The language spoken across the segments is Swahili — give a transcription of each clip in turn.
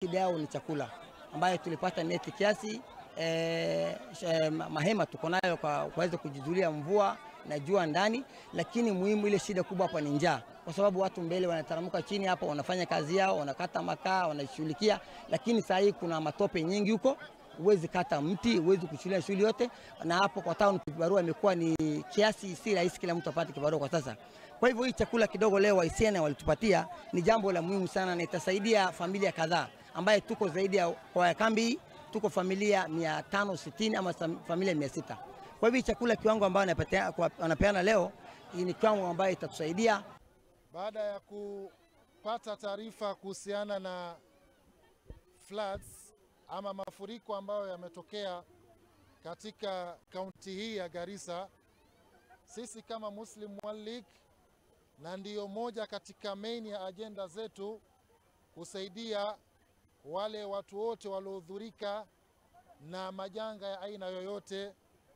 Shida yao ni chakula ambayo tulipata neti kiasi, mahema tuko nayo kwa kuweza kujizulia mvua na jua ndani, lakini muhimu ile shida kubwa hapa ni njaa, kwa sababu watu mbele wanataramuka chini hapa, wanafanya kazi yao, wanakata makaa, wanashughulikia, lakini saa hii kuna matope nyingi huko, huwezi kata mti, huwezi kuchulia shughuli yote, na hapo kwa town kibarua imekuwa ni kiasi, si rahisi kila mtu apate kibarua kwa sasa. Kwa hivyo hii chakula kidogo leo Waisiana walitupatia ni jambo la muhimu sana, na itasaidia familia kadhaa ambaye tuko zaidi ya kwa kambi tuko familia 560 ama familia 600. Kwa hivyo chakula kiwango ambayo wanapeana leo ni kiwango ambayo itatusaidia. Baada ya kupata taarifa kuhusiana na floods ama mafuriko ambayo yametokea katika kaunti hii ya Garissa, sisi kama Muslim World League, na ndiyo moja katika main ya agenda zetu kusaidia wale watu wote waliohudhurika na majanga ya aina yoyote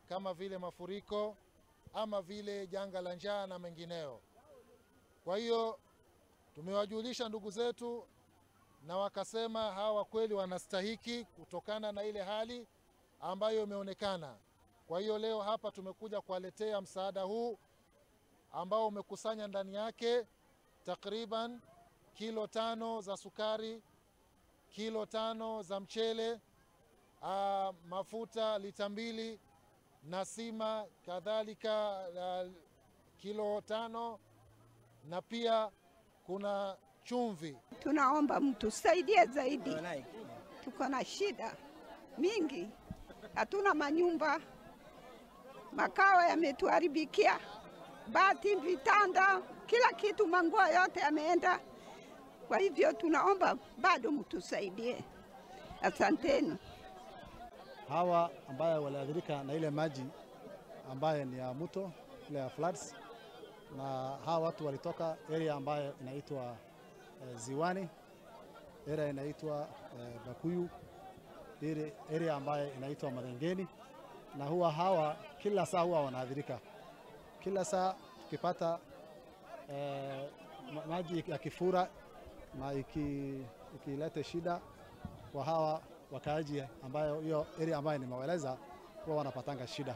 kama vile mafuriko ama vile janga la njaa na mengineo. Kwa hiyo tumewajulisha ndugu zetu na wakasema hawa kweli wanastahiki kutokana na ile hali ambayo imeonekana. Kwa hiyo leo hapa tumekuja kuwaletea msaada huu ambao umekusanya ndani yake takriban kilo 5 za sukari, kilo 5 za mchele, mafuta lita 2 na sima kadhalika kilo 5, na pia kuna chumvi. Tunaomba mtusaidie zaidi. Tuko na shida mingi, hatuna manyumba, makao yametuharibikia, bati, vitanda, kila kitu, manguo yote yameenda. Kwa hivyo tunaomba bado mtusaidie. Asanteni. Hawa ambaye waliathirika na ile maji ambaye ni ya mto, ile ya floods, na hawa watu walitoka area ambaye inaitwa Ziwani, area inaitwa Bakuyu, area ambaye inaitwa Madengeni, na huwa hawa kila saa huwa wanaathirika. Kila saa tukipata maji ya kifura na ikilete shida kwa hawa wakaaji ambayo hiyo area ambayo nimewaeleza, huwa wanapatanga shida.